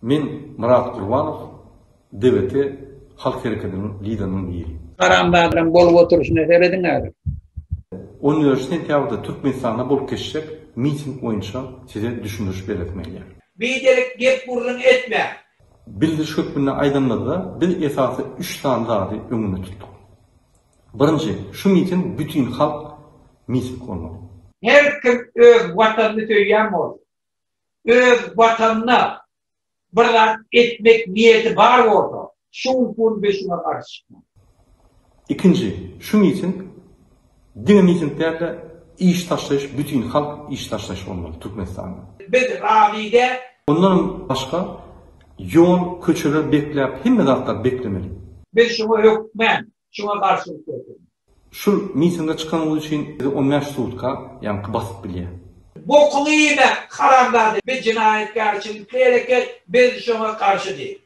Men Myrat Gurbanow, DWT Halk herekediniň lideriniň biri. Haramzadalaň bolup oturyşyna serediň häzir. On dördünji sentýabrda Türkmenistanda bolup geçjek miting boýunça size düşündiriş beresim gelýär. Biderek gep gürrüň etme. Bildiriş hökmünde aýdanymyzda biz esasy üç sany zady öňünde tutduk. Birinji, şu miting bütin halk miting bolmaly. Her kim öz watanyny söýýän bolsa, öz watanyna bir zat etmek niýeti bar bolsa, şu günki gün biz şuňa garşy çykmaly. Ikinji, şu miting diňe miting däl-de, iş taşlaýyş, bütin halk iş taşlaýyş bolmaly Türkmenistanda. Biz razy däl. Ondanam başga, ýol, köçeler bekläp, hemme zatlar beklemeli. Biz şuňa hökmän, şuňa garşylyk görkezmeli. Şul mitinge çykanyňyz üçin sizi on bäş sutka ýaňky basyp bilýär. Bokuňy iýme, haramzada! Biz jenaýatkärçilikli hereket, biz şoňa garşy diýip.